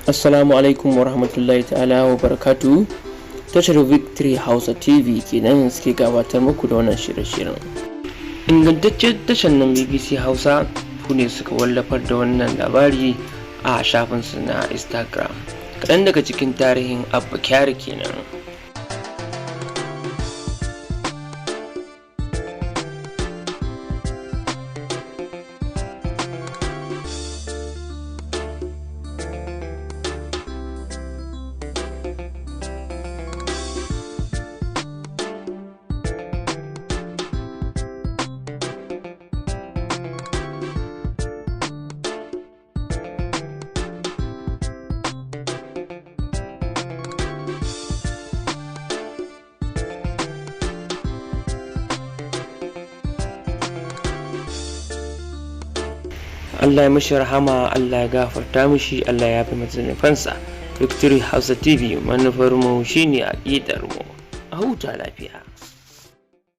Assalamu alaikum wa rahmatullahi ta'ala wa barakatu. Tashar Victory Hausa TV kenan suke gabatar muku da wannan shirye-shiryen. Ingantaccen tashar nan BBC Hausa su ne suka wallafar da wannan labari a shafinsu na Instagram. Kaɗan daga cikin tarihin Abba Kyari kenan. Allah ya mishi rahama, Allah ya gafarta mishi, Allah ya fi masa nufansa. Victory Hausa TV, manufar mu shine aƙidar mu. A huta lafiya.